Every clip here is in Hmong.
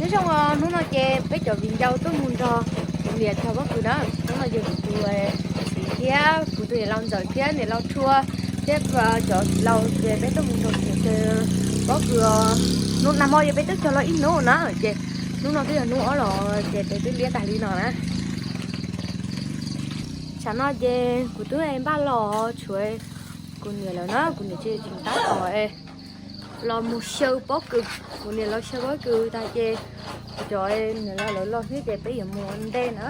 Nyob zoo, hnub no ces peb cov viv ncaus tuaj mus nrog kuv niam cog pob kws na. Hnub no yog kuv tus txiv thiab kuv tus niam laus ntxawm thiab niam laus Tshua thiab cov txiv laus ces peb tuaj mus nrog kuv cog pob kws. Hnub nag hmo yog peb twb cog los ib hnub na ces hnub no twb yog hnub ob los ces peb twb liab tag li no na. Tsam no ces kuv twb npaj los tshuav kuv niam lawm na, kuv niam tsis tsis tab tom los mus xyaw pob kws. Kuv niam los xyaw pob kws tag ces cov niam laus lawv los thiab ces peb yuav mus ua ntej na.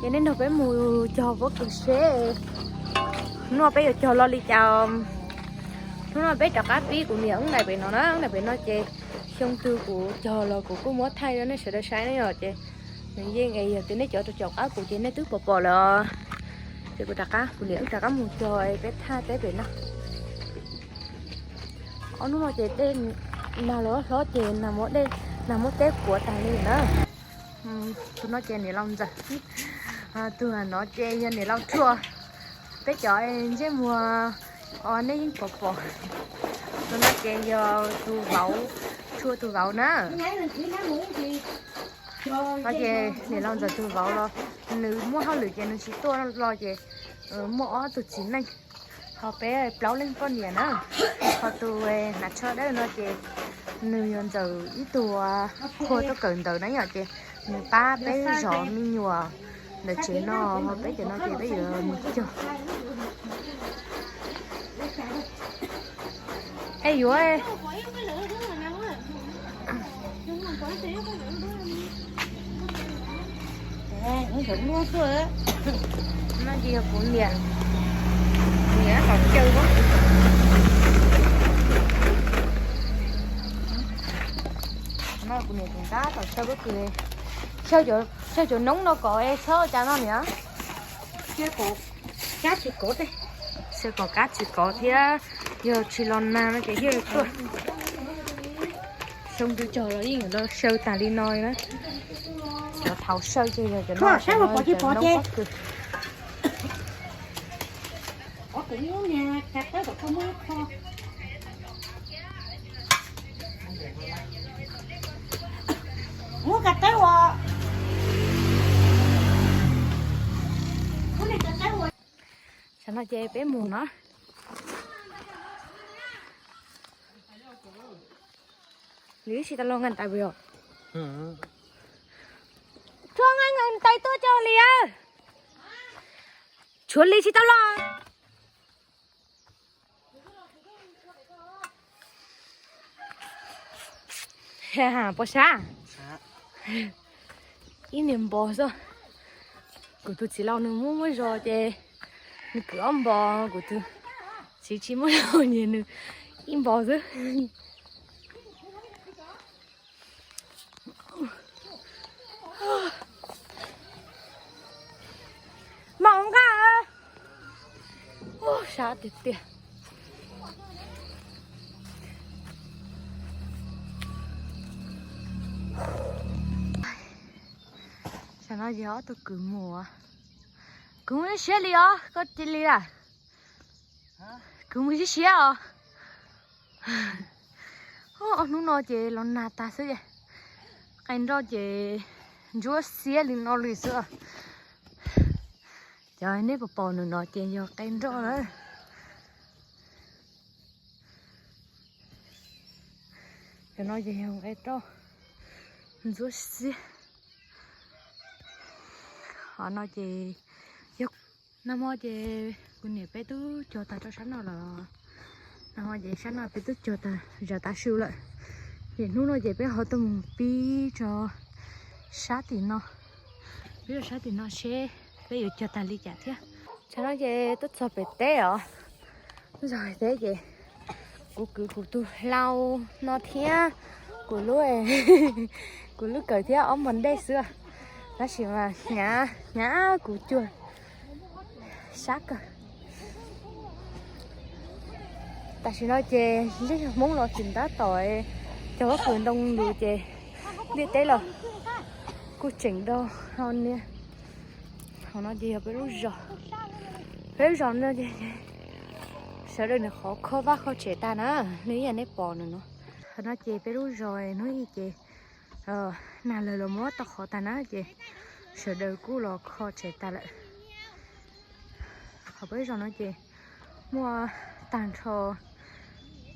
Ces nej nrog peb mus cog pob kws seb hnub no peb yuav cog los li cas. Hnub no peb rov qab pib kuv niam wb ntais pem no na, wb ntais pem no ces xyoo twg kuv cog los kuv kuj muab thaij rau nej sawv daws saib na yom. Ces nws yeej es yog tias nej cov rau caum qab kuv ces nej twb pom pom lawm. Ces kuv rov qab, kuv niam wb rov qab mus cog peb thaj teb pem no. Ob hnub no ces dej nag los hlob ces nag muab dej, nag muab teb kuav tag li na. Tus no ces niam laus ntxawm, tus no ces yog niam laus Tshua. Peb cov ntsej muag os nej yeej pom pom. Tus no ces yog tus vauv, Tshua tus vauv na. No ces niam laus ntxawm tus vauv los nws muaj hauj lwm ces nws tsis tuaj los ces muaj ob tug txiv neej, ho peb plaub leej poj niam na. Ho tus hnav tsho dawb no ces nws yog ntxawm ib tug qhua tuaj kawm ntawv na yom, ces nws pab peb zov me nyuam ntawm tsev no, ho peb cov no ces peb yuav mus cog. Es yuav no ces yog kuv niam, niam qhov chaw. No kuv niam tus ntab tom xyaw pob kws, xyaw cov noob no kom txhob ua cas no niam. Xyaw kom kab tsis kov thiab, yog tsis los nag no ces thiaj tuaj. Xyoo twg cog los yeej los xyaw tas li no na. Cov thaum xyaw ces yog cov no, cov noob pob kws. Tsam no ces peb mus no. Lwm tsis tau los nqes tais puas yog? Tshuav nqes tais tuaj cog li a. Tshuav li tsis tau los. Pos sab. Ib niag npos xwb. Kuv tus txiv laus nws muaj muaj zos ces nws kwv ob npos, kuv tus txiv tsis muaj zos ces nws ib npos xwb. Mom nqa. Sab tiag tiag. Tam no yog ob tug kwv mus. Kwv mus ib siab li os, koj cia li a. Kwv mus ib siab os. Ob hnub no ces los nag tas xwb ces qe nroj ces ntsuab xiab li no li xwb. Cov nej pom pom nws no ces yog qe nroj lawm. Cov no ces yog qe nroj ntsuab xiab. Qhov no ces yog, nag hmo ces kuv niam peb twb cog tag rau sab no lawm. Nag hmo ces sab no peb twb cog tag zam tav su lawm. Ces hnub no ces peb ho tuaj mus pib rau sab tim no, pib rau sab tim no seb peb yuav cog tag li cas thiab. Tsam no ces tuaj txog pem teb os. Tuaj txog pem teb ces kuv kwv kuv tus hlau no thiab kuv lub, kuv lub kawm thiab ob npos dej xwb. Tab sis mas hnyav hnyav kuv cuag sab kawg. Tam sim no ces zej zog Hmoob los tseem tab tom cog pob kws ntoo lus ces ntiaj teb los kuj tseem do ho niag. Qhov no ces yog peb lub zos, peb lub zos no ces sawv daws nws qhov kho vaj kho tsev tag na, nej ib yam nej pom nws no. Tam no ces peb lub zos hnub ib ces nag lawv los muab tau qhov tag na ces sawv daws kuj los kho tsev tas lawm. Qhov peb zos no ces muaj tag nrho,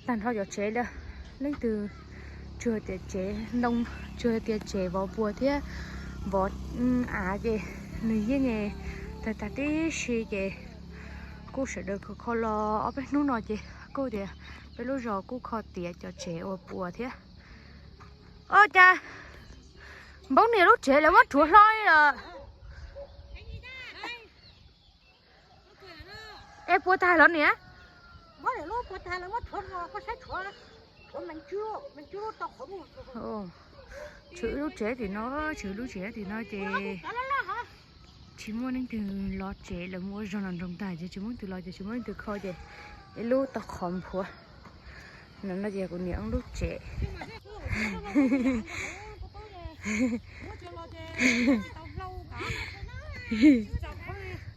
tag nrho cov tsev lawm. Leej twg tsuas tias tsev ntoo, tsuas tias tsev vov puas thiab vov av ces nws yeej tag tag tib si ces kuj sawv daws kho kho los ob peb hnub no ces kuj tias peb lub zos kuj kho tiav cov tsev ua puas thiab. Ua cas npaum niag lub tsev lawv muab rhuav hlo li lawm. Es puas tag los niam? Tshuav ib lub tsev tim no, tshuav ib lub tsev tim no ces tsis muaj leej twg los tsev, lawv muab ua zog nroog tag ces tsis muaj leej twg los ces tsis muaj leej twg kho ces ib lub tau qhov nphuav. No no ces kuv niam lub tsev.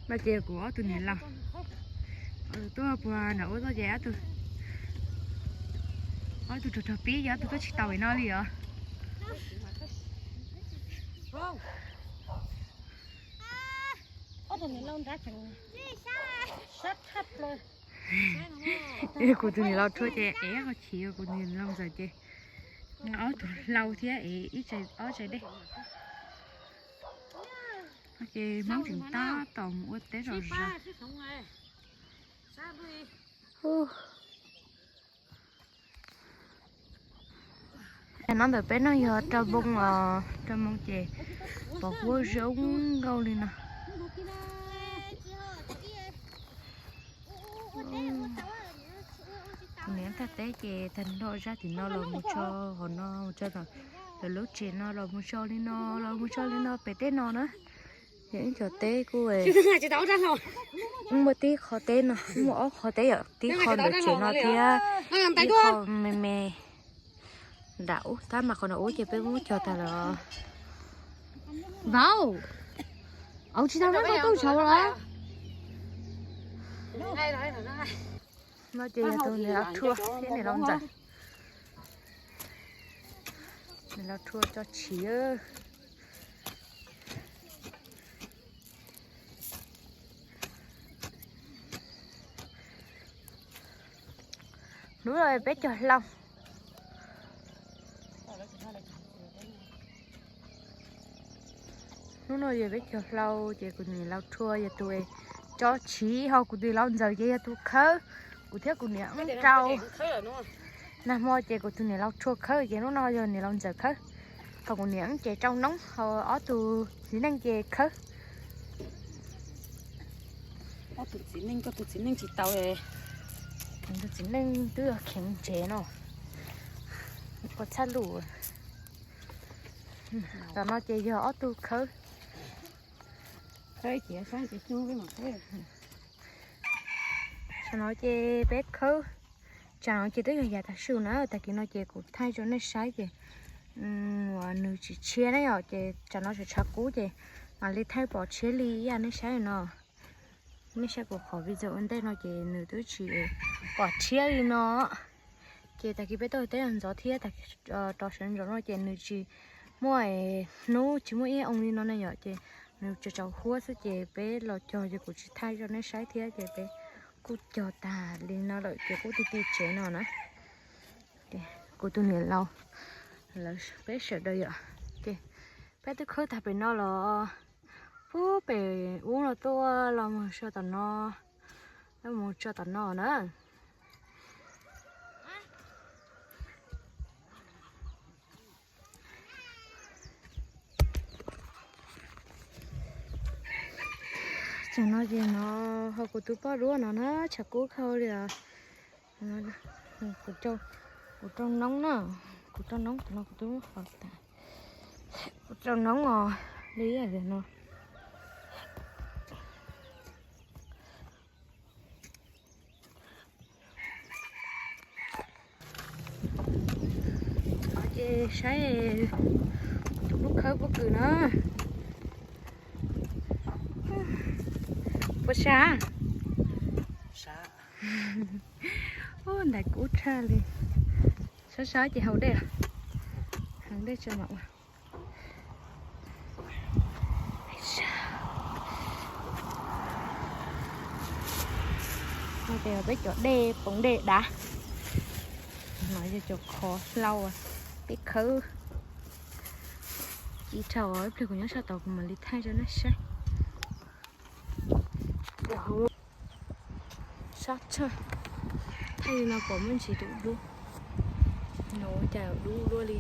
No ces kuv ob tug niam laus, tuaj puag nram ub tuaj ces ob tug rog rog pib ces ob tug tuaj tsis tau no li os. Kuv tus niam laus rhuav ces ev qhov chiv, kuv tus niam laus ntxawm ces ob tug hlau thiab ev ib ob tsaig dej. Ces Hmoob tseem tab tom mus ua teb zom zaws. Tam no ntawm peb no yog rau moo os, rau moo ces pom huab zoo nkauj li no. Kuv niam tag teb ces tag nrho zaj tim no los mus tso, hauv no mus tso, lawv lub tsev no los mus tso li no, los mus tso li no pem teb no na. Yog ib co teb kuj muaj tib qho teb no, muaj ob qho teb yom, tib qho ntawm tsev no thiab ib qho me me nram ub, tab mas qhov nram ub ces peb muab cog tag lawm. Vauv, auv tsis tau noj tau tub saud los? No ces yog tus niam laus Rhuaj thiab niam laus Ntxawm. Niam laus Rhuaj tso chiv. Hnub no peb cog hlau. Hnub no yog peb cog hlau ces kuv niam laus Rhuaj yog tus tso chiv, ho kuv tus niam laus Ntxawm ces yog tus khawb. Kuv thiab kuv niam Ntxawm rau nag hmo ces kuv tus niam laus Rhuaj khawb ces hnub no yog niam laus Ntxawm khawb. Ho kuv niam ces rau noob, ho ob tug txiv neej ces khawb. Ob tug txiv neej, koj tus txiv neej tsis tau. Tus txiv neej twb yog kheev ntsev no, kua txhaj lus. Tam no ces yog ob tug khawb. Tam no ces peb khawb. Tsam no ces twb yog yav tav su na, tag kis no ces kuv thaij rau nej saib ces uas nws tsis tshiab na yom, ces tsam no tseem tshav kub ces mam li thaij pom tshiab li ib yam nej saib no. Nej saib kuv qhov video ua ntej no ces nws twb tsis pom tshiab li no. Ces tag kis peb tuaj teb ntxov thiab, rov sawv ntxov no ces nws tsis muaj hnub, tsis muaj ib oo li no ne yom, ces nws tsaus tsaus huab xwb ces peb los cog ces kuv tsis thaij rau nej saib thiab ces peb kuj cog tag li no lawm ces kuj ti ti tsev no na. Kuv tus niam laus, peb sawv daws yom, ces peb twb khawb tag pem no los puag pem ub no tuaj los mus so tom no, los mus tso tom no na. Tam no ces no ho kuv tus poj duab no na, tshav kub kawg li os. Kuv rau noob na, kuv rau noob, tam no kuv twb qhov tas, kuv rau noob os, li no. Ces saib tus lub khawb pob kws na. Puas sab? Ub, ntais kub tshaj li. Sab sab ces haus dej, haus dej tso mam ua. No ces peb cov dej poov dej dav, no yog cov qhov hlau peb khawb. Ci dhau, ib pliag kuv nyob sab tod kuv mam li thaij rau nej saib. Sab tshaj, thaij li no pom muaj ntsis dub dub, no ua cas dub luaj li.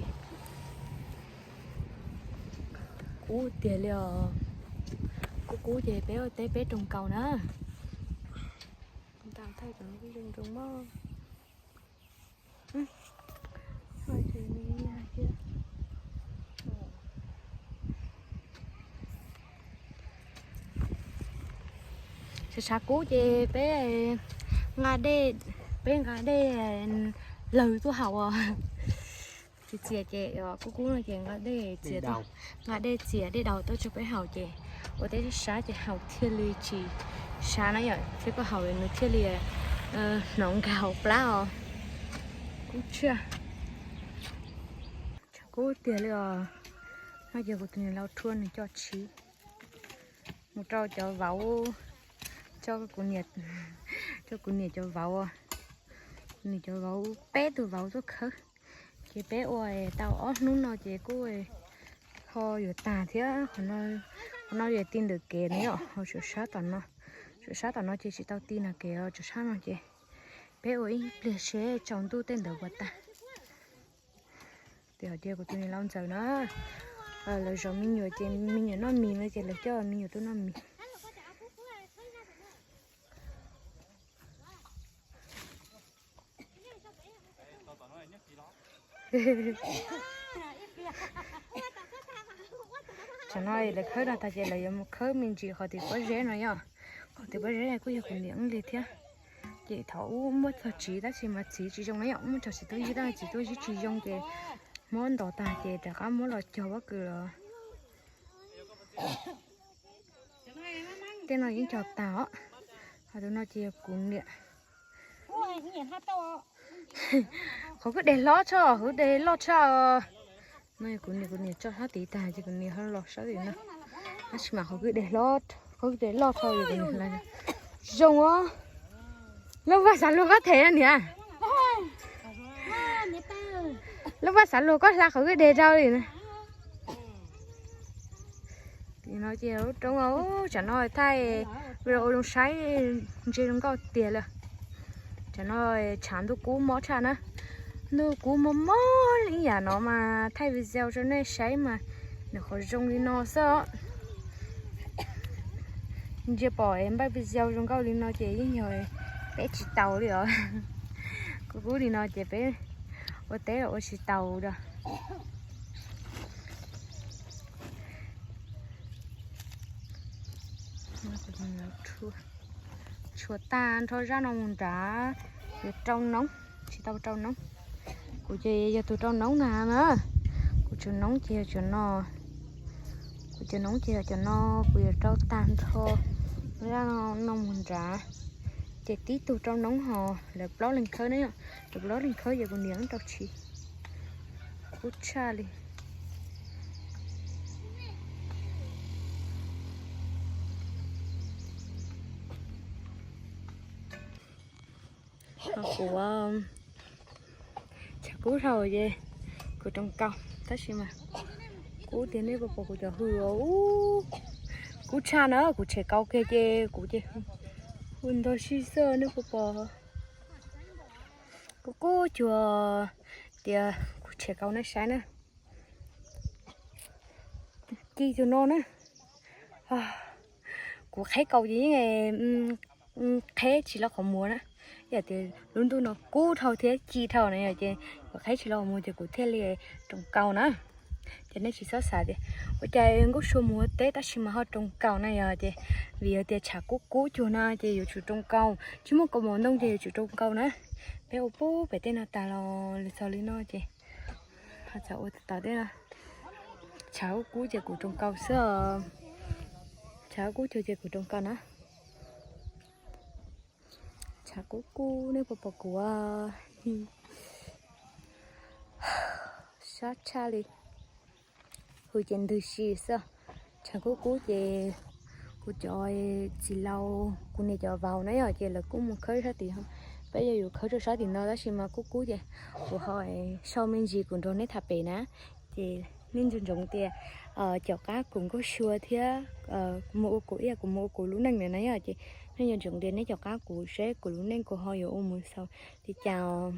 Kub tiag li os. Kub kub ces peb ua teb peb roos kaus na. Thaij zoo zoo mog. Tshav tshav kub ces peb nqa dej, peb nqa dej lawg tuaj haus os. Txias txias ces kub kub no ces nqa dej txias, nqa dej txias dej daus tuaj tso peb haus ces ua teb sab ces haus thiaj li tsis sab na yom. Thiab koj haus nws thiaj li hnov nkag hauv plab os. Kub tshaj, tshav kub tiag li os. No ces kuv tus niam laus rhuav nws cov tshiv mus rau cov vauv, coj kuv niam, coj kuv niam cov vauv, kuv niam cov vauv peb tug vauv tuaj khawb. Ces peb ua tau ob hnub no ces kuj ho yuav tag thiab. Qhov no yog ti ntawm kev na yom, ho tshuav sab tom no, tshuav sab tom no ces tsis tau ti nram kev os, tshuav sab no ces peb ua ib pliag seb tsaus ntuj tej ntawd puas tag. Tias hais tias kuv tus niam laus ntxawm na, lawv zov me nyuam ces me nyuam noj mis no ces lawv coj me nyuam tuaj noj mis. Tsam no lawv khawb no tag ces lawv yuav mus khawb me ntsis qhov tim pob zeb no yom. Qhov tim pob zeb kuj yog kuv niam li thiab. Ces thaum ub muab txog txiv tab sis mas txiv tsis zoo na yom, muab txog txiv tuaj yig tab sis txiv tuaj yig tsis zoo ces muab ntov tag ces rov qab muab los cog pob kws los. Tej no yeej cog tag os. Ho tus no ces yog kuv niam. Qhov kwj deg hlob tshaj, kwj deg loj tshaj. No kuv niam, kuv niam tso sab tid tag ces kuv niam ho los sab tim no. Tab sis mas qhov kwj deg hlob, qhov kwj deg loj tshaj kuv niam. Zoo os. Lub vaj xav luag koj them niam. Lub vaj xav luag koj hla qhov kwj deg rau li na. Tim no ces lub roob, tsam no thaij video zoo saib, ntsia zoo nkauj tiag li. Tsam no tshav ntuj kub mob tshaj na. Ntuj kub mob mob li yam no mas thaij video rau nej saib mas nws qhov zoo li no xwb. Ntsia pom npaj video zoo nkauj li no ces yeej yog peb tsis taus li os. Kuv kub li no ces peb ua teb ua tsis taus li. Tshuav tag nrho zaj no mus nrad, yuav rau noob, tsis tau rau noob. Kuv ces yog tus rau noob na na. Kuv cov noob ces yog cov no. Kuv cov noob ces yog cov no, kuv yuav rau tag nrho zaj no mus nrad. Ces tib tug rau noob ho lawv plaub leeg khawb na, lawv plaub leeg khawb ces kuv niam rau tshis. Kub tshaj li. Kuv tshav kub dhau ces kuv roos kaus tab sis mas kub tiag, nej puas pom kuv cov hws os. Kub tshaj na, kuv tshem kaus kiag ces kuv ces hws ntog si xwb, nej puas pom. Kuv kub cuag tias kuv tshem kaus nej saib na. Ci tus no na. Kuv qheb kaus ces yeej qheb tsis los qhov muag na. Yog tias lub ntuj no kub dhau thiab ci dhau na yom ces kuv qheb tsis los qhov muag ces kuv thiaj li roos kaus na. Ces nej tsis txhob xav tias ua cas Nkauj Sua mus ua teb tab sis mas ho roos kaus na yom ces vim yog tias tshav kub kub cuag no ces yuav tsum roos kaus, tsis muaj kaus mom ntoo ces yuav tsum roos kaus na. Peb ua pub pem tej no tas los txog li no ces ho txawm ua tom tej no. Tshav kub kub ces kuv roos kaus xwb os. Tshav kub kub cuag ces kuv roos kaus na. Tshav kub kub nej puas pom kuv. Sab tshaj li. Hws ces ntws si xwb. Tshav kub kub ces kuv cov txiv laus, kuv niam cov vauv na yom, ces lawv kuj mus khawb sab tim. Peb yuav yuav khawb rau sab tim no tab sis mas kub kub ces kuv ho sau me ntsis kuv nrog neb tham pem na. Ces nej nco ntsoov tias caum qab kuv nkauj sua thiab mus ua kuv ib yam kuv mus ua kuv lub neej lawm na yom, ces nej nco ntsoov tias neb caum qab kuv seb kuv lub neej kuv ho yuav ua mus xaus li cas.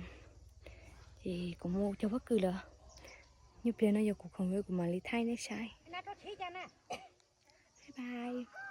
Ces kuv mus cog pob kws lawm. Nyuag pliag no yog kuv khoom kuv mam li thaij nej saib. Bye bye.